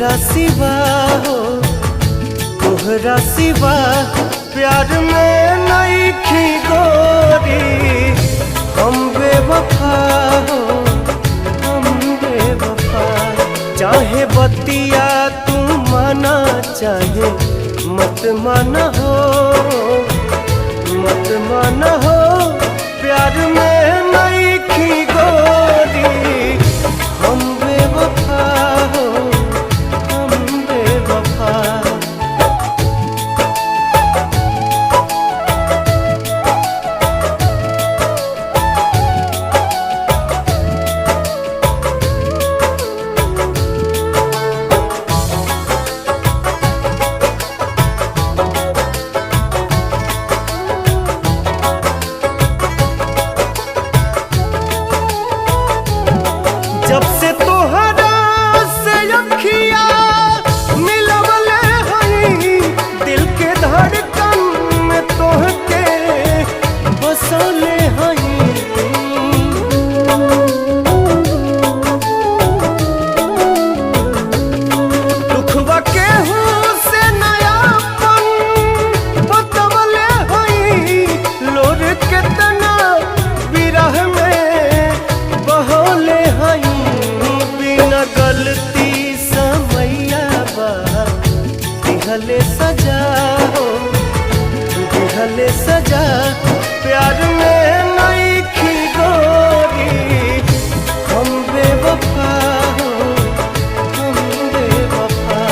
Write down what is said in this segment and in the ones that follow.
तोहरा सिवा हो, तोहरा सिवा प्यार में नईखी गोरी। हम बेवफा हो, हम बेवफा। चाहे बतिया तू माना चाहे मत माना हो, मत माना हो, प्यार में नईखी गोरी। हम बेवफा हो, हम बेवफा। जब से तोहरा से अखिया मिलवले हई, दिल के धड़कन में तोहके बसौले हई। दुखवा केहू से नयापन बतवले हई, लोर केतना विरह में बहौले हई। बिना गलती समैया बा दिहले सजा हो, दिहले सजा। प्यार में नईखी गोरी, हम बेवफा हो, हम बेवफा।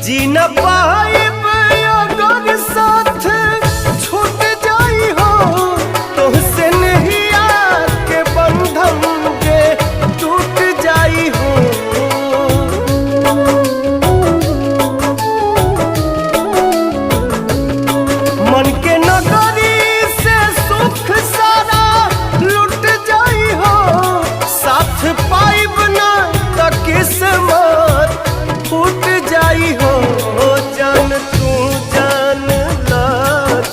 जी न पाइब अगर साथ छूट जाई हो, तुहसे नहीं के बंधन के टूट जाई हो। मन के नगरी से सुख सारा लुट जाई हो, साथ पाइब ना त किस्मत फूट जाई हो। जान तू जान ला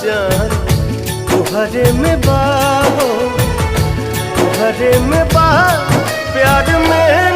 जान तुहरे में बा हो, तुहरे में बा। प्यार में